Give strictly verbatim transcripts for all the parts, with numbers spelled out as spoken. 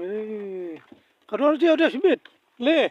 Eh, ka don dia dia sibit. Le.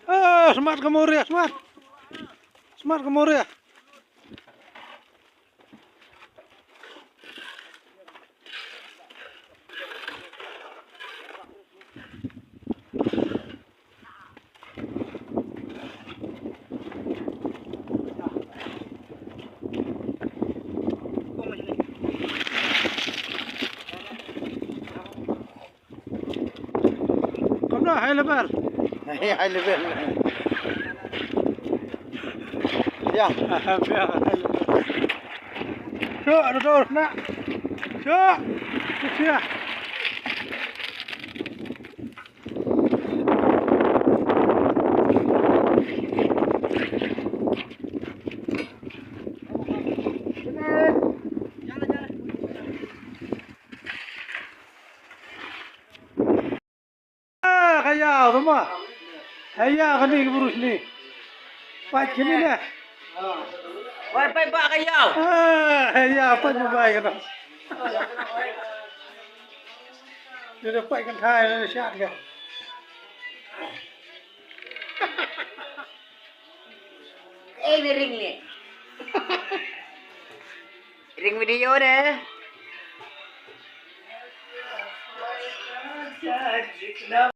Ah, smat ka Moria, smat. Smat ka Moria. Kumno, high level? High level. Ya. High level. Sho, sho, sho. Sho. Sho. Ah, ka ïaw, tama. Ka ïaw, kane ka brus ne. Pait kine ne. Wai, pait ba ka ïaw. Ah, ka ïaw, pait ba ka ïaw. Dei da pait kan thai, dei da shat ka. Eh, ring ne. Ring video ne.